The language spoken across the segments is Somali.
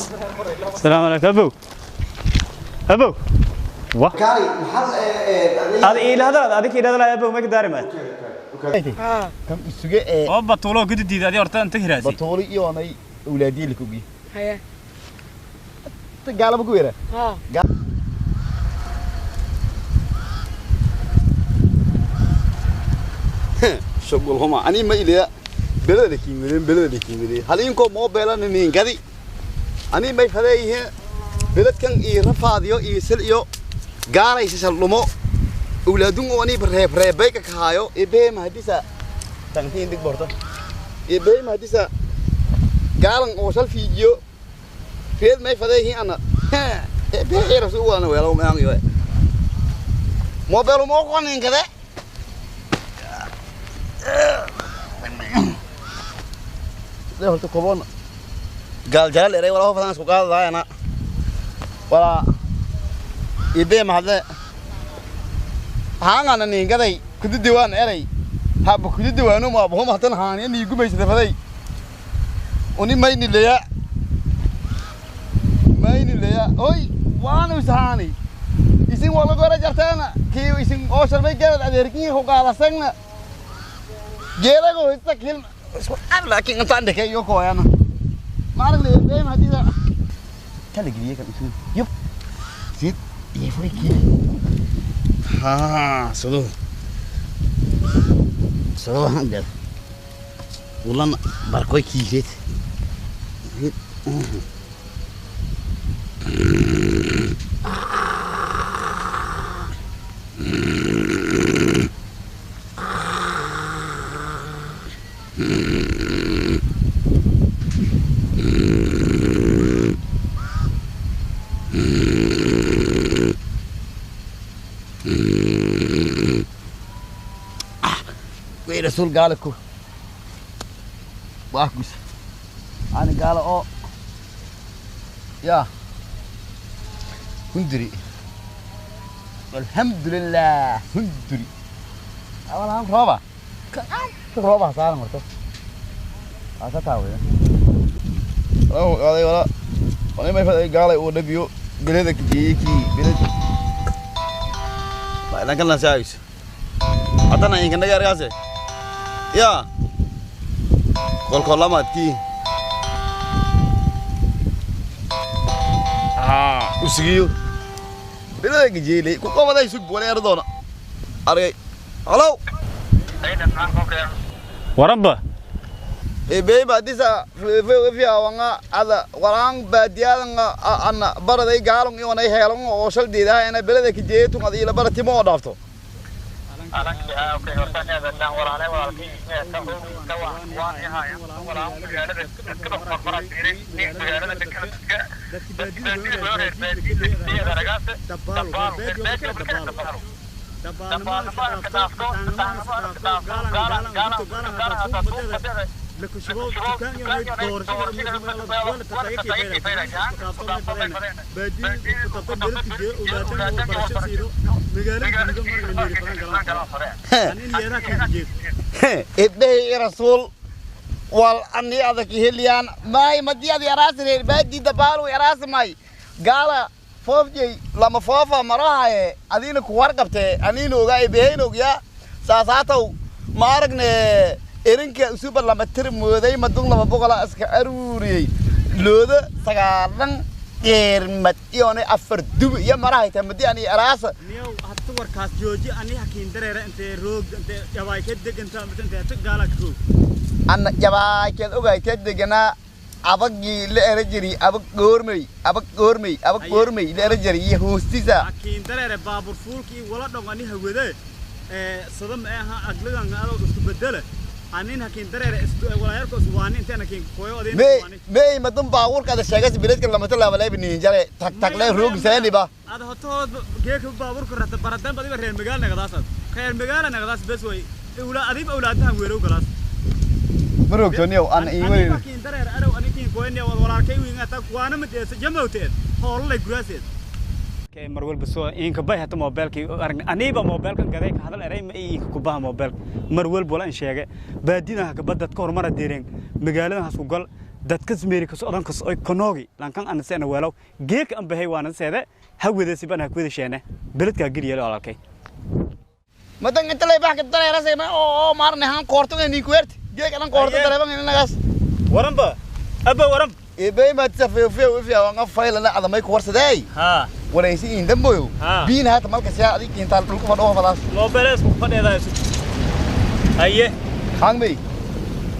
السلام عليكم ابو ابو واه كاري محل هذا إلى هذا هذيك إلى هذا ابو ما كداري ما كم isuge oo batuulo guddiida adii horta inta hiraasi batuulo iyo anay awlaadii la kugi haya gaalaba ku weera ha shaqul huma ani ma iliya belada kiimilin belada kiimilin hal inko mobile nin gadi ani may fadeeyeen beladkan iyo rafaadiyo iyo sil iyo gaalaysa shallumo awlaadun oo ani reeb reebay ka kaayo ibee ma hadisa tangtiin dig borta ibee ma hadisa gaalan oo shal fiijiyo reed may fadeeyeen ana ibee rasul wana weelo ma aan iyo mobile mo qonin kade de horta kobon gaal jalaal eray wala fadan isku qaadayana wala ibee mahadle haangana ningaday kudu diwaan eray haba kudu diwaano ma bahoma hatan haan in igu meysada faday oni mayni leya mayni leya oy waanu saani isin wala gora jartana kii isin oo shalbay gaal adeerkii ku qaalasagna geelago inta kilma laakiin intaan dhakay iyo kooyana maaragna ibee mahadida kala geliye kan isu yub sid iyo furiki ha soo soo hangal ulan barkoy kiilet رسول قالكو واكوس انا قال او يا هندري الحمد لله هندري اول هم روبا روبا صار مرته هذا تاوي او هذا ولا وانا ما يفعل قال او نبيو بلدك جيكي بلد ما لكن لا سايس haddana inkanaga argaase ya kolkolamaadkii usigiyo bilada gajeelay ku qabaday sug wala erdoona argay halow warabba ebey badisa fiawanga ada warang baadiyadanga ana baraday gaalon iyo anay heelon oo shal diidaha belada kajeetu adii la baratimo oo dhaafto ebey rasuul wal ani adag heliyaan may madiyada yaraasreer baadi dabaalu yaraasmay gaala foofjey lama foofa marahaye adiina ku warqabtee aniina ogaa ebeheyn ogyaa saasaatow ma aragne erinka usuba lama tir mooday madun lama boqola iska aruuriyey looda sagaalan geermad iyona afar dubi iyo marahayta madi ani yaraasa niyow hadda warkaas jooji ani hakiin dareera intee roog intee jabaay ka deganta intee tag gaala ka roog anna jabaaykeed ogaytee deganaa abagii la era jiri abag goormey abag goormey abag goormey la era jiri iyo hoostiisa hakiin dareere baabuur fuulkii wala dhon ani hawade ee sadam ee ha aglagan adoo isku bedela anin hakiin dareere isku walaayarkoos waani intaan hakiin kooyo adeen mey mey madun baabuurka ada sheegas biladka lama talaaba leeb ninjare tag tag le roog saaniba ada hotood geeka baabuurka rata baradan badiba reer magaal nagadaasad reer magaala nagadaas bes way ula adiib awlaadaha weerow galaas maroogtoniyow ana ii weyn hakiin dareere arow anikiin kooyne walaalkay wiinga tag waana mid jamawteed hoolay guraaseed mar walba soo inka bay hata mobilkii aragna aniiba mobilkan gaday ka hadal eray ma ii ku baha mobilka mar walba wala in sheege baadida ha ka badad ka hormara deereen magaalada ha isku gal Dadka meeri ka socdan kas oy konoogi lankan ana seena weelow geek an bahay waana seede ha wadasi baan ha ku wada sheene beledka geliya walaalkay. Madan inta lay bax ka dareerasay ma oo maarne han koorto ni kuwert geek anan koorto dareeban in nagaas. Waranba abba waran. Ebay ma tsafe fe fe waan faylana adamay ku warsaday. Ha. Waraysi in damboyo biin haata malka siya adig inta dhulku fadho fadaas. Mobiles ku fadheedaa haye. Hangmay.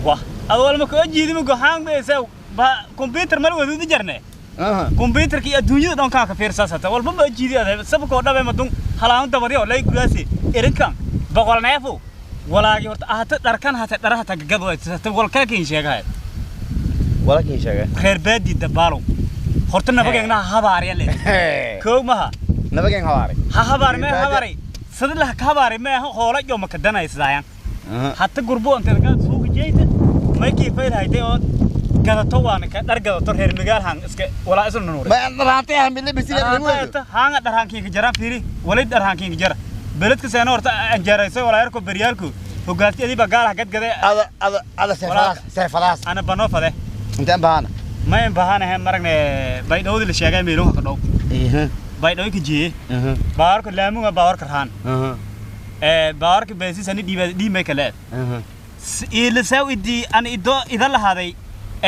Wah awal ma ku jiidimo go hangmay saw ba computer mal wadu jarne. Computerkii adduunyada dhan ka fiirsaasata walba ma jiidi aday sababkoo dhabay madun halaan dabadiyo lay guraasi erinkan boqol neefo walaagi horta ahata dharkan hata dharaha tagagado hata walka kiin sheegay. Walaakin sheegay. Reer baadi dabaalo horta nabageegna habaariya le koow maha nabageen habaari ha habaari ma habaari sadlah ka habaari ma hoola iyo ma ka danaysadayaan hatta gurbo inta laga suuq jeeyta ma kii fayl hayday oo gadato waana ka dhar gadato reer magaal han iska walaa isla nuur ma dharaantay han mid bisile dharaantay haanga dharaankiinka jara fiiri walid dharaankiinka jara beledka seena horta anjarayso walaa yarko baryaalku hogaantiyadii baa gaal gad gaday. Ada ada ada seefadaas seefadaas. Ana bano fade. Intaan baana ma in baahanahay maragne baydhowdi la sheegay meeluha ka dhow baydhow ka jiye baarka laamuga baarka rahan ee baarka beesis ani dhiiba dhiimay kale ila saawidi an ido ida lahaaday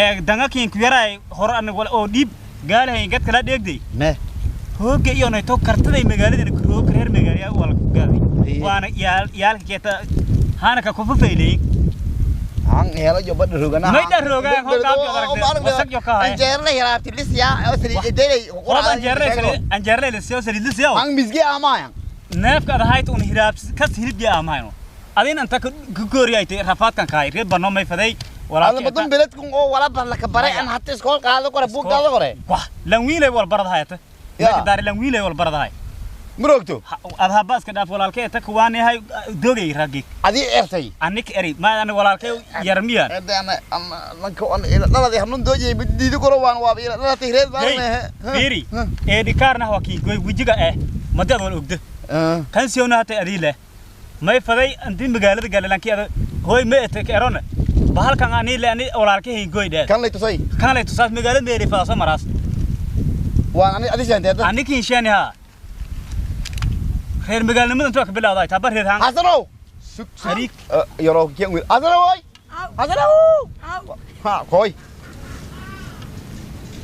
ee dangakiin ku yaray hor an wala oo dhiib gaalahay gad kala dheegday me hooga iyo nay to kartaday magaalada ku roog reer magaaliya wala ku gaaday waana yaal yaalka keeta haana ka ku fafaylay. Han helo jo bad rogana. May dhar rogaan hoo qaab aragtay wasaq yo ka hay. Anjeerla yaraabti lisya oo saliid edeey. Quraan anjeerla anjeerla lisya saliid lisya. Han misgi amaaya. Neefka adahayt un hiraab kas hilib ya amaayno adin anta ku gooriyaytay rafaadkan kaay reer barno may faday. Walaa badan beledkun oo wala bar la ka baray an hatta iskool qaado kore buug qaado kore. Wah lan wiilay wal baradahay ta marka daar lan wiilay wal baradahay. Murugto adha baaska dhaaf walaalkay ta kuwaan yahay doogay ragi. Adii ertay. Anik eri ma ana walaalkay yarmiya. Ana lanka on ila dhalada hanun doojay mid diidi koro waan waa ila dhalada reer baan fiiri ee dikaarna waa kii goy wajiga madad wal ogda kan siyoona hata adii leh may faday antii magaalada galalankii ada hooy ma etay erona bahalkan ani le ani walaalkay hin goy dheer kan lay tusay. Kan lay tusaas magaalada meeri faaso maraas. Waan ani adii sheentay ani kiin sheeni ha reer magaalnimada intuu ka bilowday tabar reer haan. Hasanow sug Ariik. Yaro kiin wiil Hasanow oy Hasanow ha koy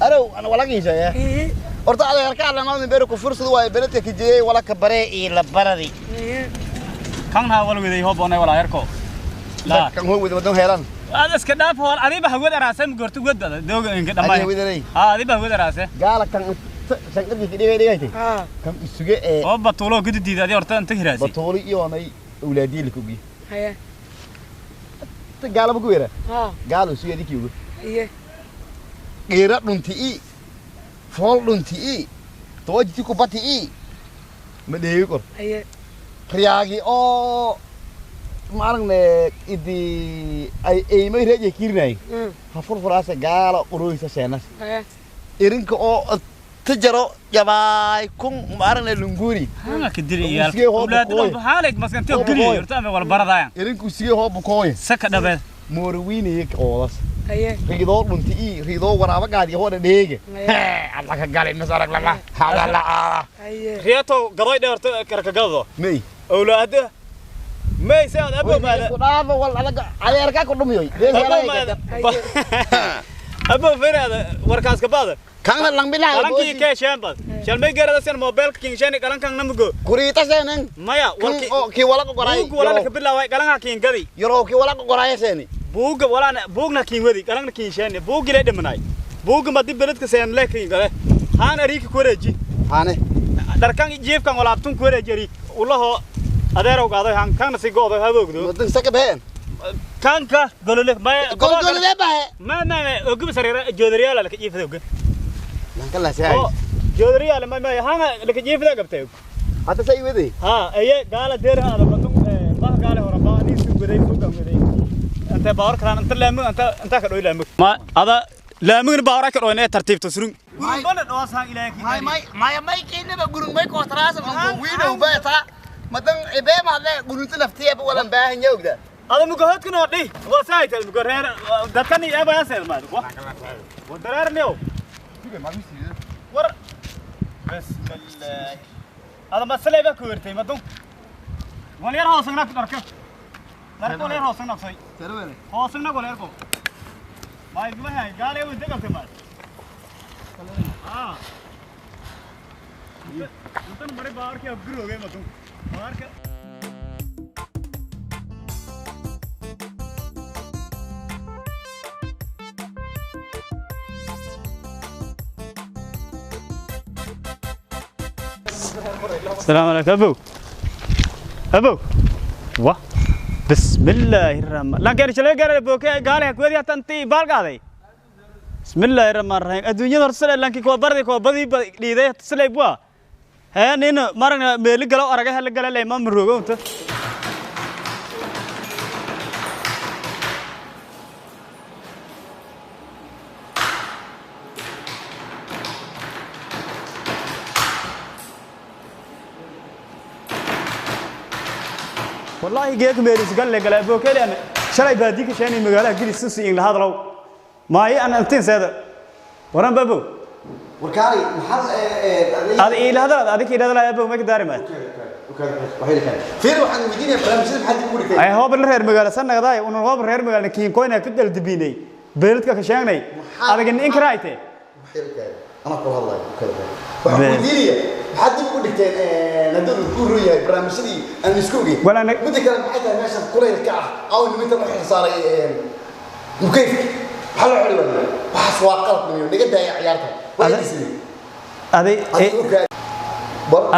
arow ana walaakin sheegay horta adeerka alla maadin beero ku fursad waay beledka ka jeeyay wala ka bare ila baradi. Kan ha wal weeday hoobonay wala yarko la kan hoo weeday wadan heelan. Aad iska dhaaf hor adiba hawad araasay ma gorto wad dooga inka dhamay adiba hawad araasay gaala kan sanqadii ka dhigay dhigaytay kan isuge ee oo batuulo gudidiida adi horta inta hiraasi. Batuulo iyo anay awlaadii la kugi haye ta gaala ma ku weera gaalo isuge adii ugu iye geera dhunti i fool dhunti i toojiti ku bati i ma dheegi kor haye riyaagi oo maaragne idi ay eymay reeje kiirnay ha furfuraase gaala uroysa sheenas haye irinka oo tijaro yabaay kun maaragne lunguri hanga ka diri iyaal awlaad xaalig maskantii oo geliyo horta ama wal baradayaan irinku sige hoo bukooy saka dhabeed moorwiinay qoodas haye riidoo dhunti i riidoo waraaba gaadi hoo dheege alla ka galay masarag lama halala haye riyato gaday dheerto karka gado may awlaad may saad abo maada ku dhaafo wal alaga adeerka ku dhumiyoy abo feeraada warkaas ka baada kan lang bilaa qalankii ka hesheen bad shalmay garada sen mobilka king shani qalankan namago kuriita seenan maya walki oo kii wala qoray buug wala ka bilaaway qalanka king gadi yaro kii wala qoray seeni buuga wala buugna king wadi qalanka king shani buugi la dhimanay buuga ma dib beledka seen le king gale haan ariiki ku wareeji haane dharkan jiifkan walaabtun ku wareeji ariik ulaho adeerow qaaday haan kana si goodo haboogdo wadan saka been kanka golole maya golole baa ma ma ogu sariira joodariyaal la ka jiifada ogu lanka la saay joodariyaal ma ma haan la ka jiifada qabtay hada say waday ha aye gaala deer aada batun bah gaala hore baa ni su guday su gamuday anta baawar karaan anta laamu anta anta ka dhoy laamu ma ada laamu baawar ka dhoy tartiibta surun bana dhawaasan ilaahay may may may may keenaba gurun may ko taraas ma wiidow baa ta madan ibee ma le gurunta naftiya wala baahan yowda. Ada mugahodka noo dhi waa saayta mugareer dadkan iyo abayaan seed maad wa wa dareernew war bismillah ada masalay ba ku wertay madun wal yar hoosagna dharka dharka wal yar hoosagna soy hoosagna wal yar ko maay ma hay gaale u degaltay maad ah intan mare baar ke abgur हो गए madun बाहर के السلام عليكم ابو ابو واه بسم الله الرحمن لا قال شلي قال ابو قال كودي تنتي بال قاday بسم الله الرحمن الرحيم adduunyada horsale lanki ko bardi ko badi dhiiday silay bua hee nin marna meel galo araga hal gala leey ma muroogo inta والله جيك ميريس قال لي قال ابو كلي انا شلay baadi ka sheenay magaalada galis si in la hadlo maay ana intiin seeda waran babu Warkaari maxaad ad ila hadal adik ila hadal abu ma ka daarima. Fiir waxaan weydiinayaa barnaamijyada maxaad dib ugu dhigtay? Ay hoob la reer magaala sanagaday unun hoob reer magaala kiin koyna ka daldibinay beeladka ka sheegnay adiga in karaayte. Ana ku hadlayo waxaan weydiinayaa maxaad dib ugu dhigteen hadduu ku run yahay barnaamijyadii aan isku ogeyn? Midda kale maxay tahay meeshan kulaylka ah aw niminta la xilsaaray mukayfka maxaa loo xidhi waayay? Waxaas waa qalad niyo naga daaya ciyaarta waa idin aday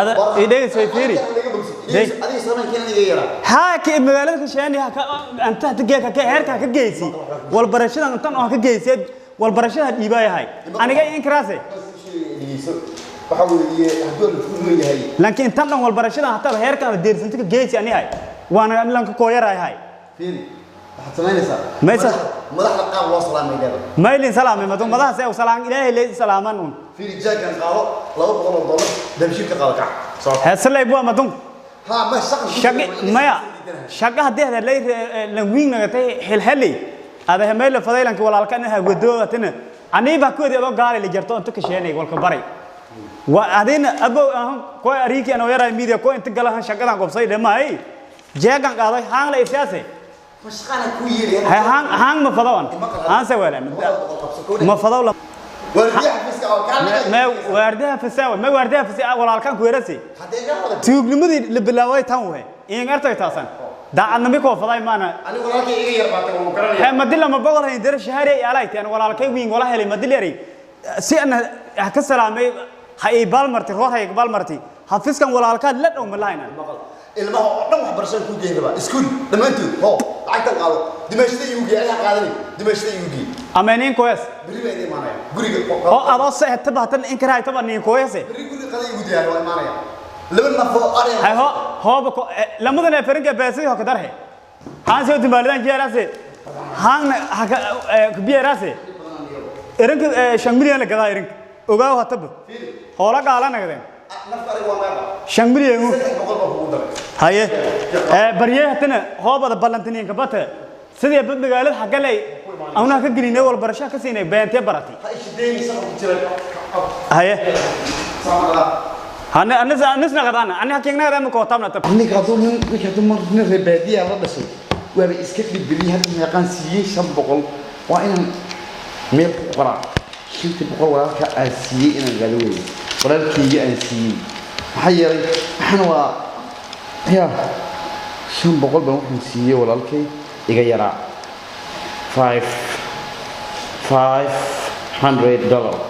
ada idhegeysay fiiri adiga samayn iga yaraa ha ka magaalada ka sheegnay ha ka anta tageeka ka heerka ka geysi wal barashada intan oo ka geysi wal barashada dhiibayahay aniga in karaase waxa weeye hadduu la ku run yahay laakiin intan dhan wal barashada hataa heerka aan deersanto ka geysi ani hay waana lanka kooyarahay fiiri waxaad samaynaysaa maysa madaxda qaab loo salaamay leedahay maylin salaamay madun madaxda ay salaam ilaahay leey salaaman un fiiri jaakan qaado $200 damshiirka qaado kac soo heesalay buu madun ha ma shaqo shaqo maya shaqo hadii hada lay lan wiin nagatay xil xili ada meel fadaylanka walaalka inaha wadootina ani ba ku wadi gaari la jarto inta ka sheenay walka baray wa adina abo ahan ko ariiki ana yaray media ko inta galahan shaqadan qobsay dhamay jeegan qaaday haan la isaase ma shaqana ku yeelay hay haan haan ma fadawan haan se weelan ma fadaw la waardiyaha xafiiska oo kaan ma waardiyaha fasaawa ma waardiyaha fasaa walaalkan ku weerasay hadee gaar tuugnimadii la bilaaway tan way in artay taasan daacadnimo ko faday maana ani walaalkay iga yar baatay waan garanaya ha madila ma boqol hayn dar shahari alay tan walaalkay wiin wala helay madil yari si ana ka salaamay ha ay balmarti roor hay balmarti xafiiskan walaalka la dhow ma lahayna ilmaha oo dhan wax barasho ku geeyay baa iskuul dhamaantood hoo lacagtan qaado dimashada igu geey ayaa qaadanay dimashada igu geey ama nin koyas beri baa idin imaanaya guriga oo adoo seexta baatan in karaay taba nin koyas beri guriga qada igu diyaar waa imaanaya laba naf oo ari hay ho hooba ko lamadana farinka beesay ho ka darhe haan soo dimbaalidan jeerase haan ha ka biyarase irinka 5 milyan la gadaa irinka ogaaw hataba hoola qaalanagdeen naf ari waa meeqa 5 milyan 300 baa kugu daray haye barye hatana hoobada ballantiniinka bata sidii bad magaalada xagalay awna ka gelinay wal barasho ka siinay beentee baratay ha ishideeni shaqo ku jira haye saamada hana anas anas naqadana ani hakiin naqadana ma kootabna tab ninka hadduu nin ninka hadduu mar nin reer baadiyaha la dhashay waaba iska dhibgeliyay hadda meeqaan siiyey 500 waa inaan meel ku qoraa 500 walaalka aan siiyey inaan gaado weeye walaalkayga aan siiyey maxaa yeelay waxaan waa ya 500 baan waxaan siiyey walaalkay iga yaraa $500.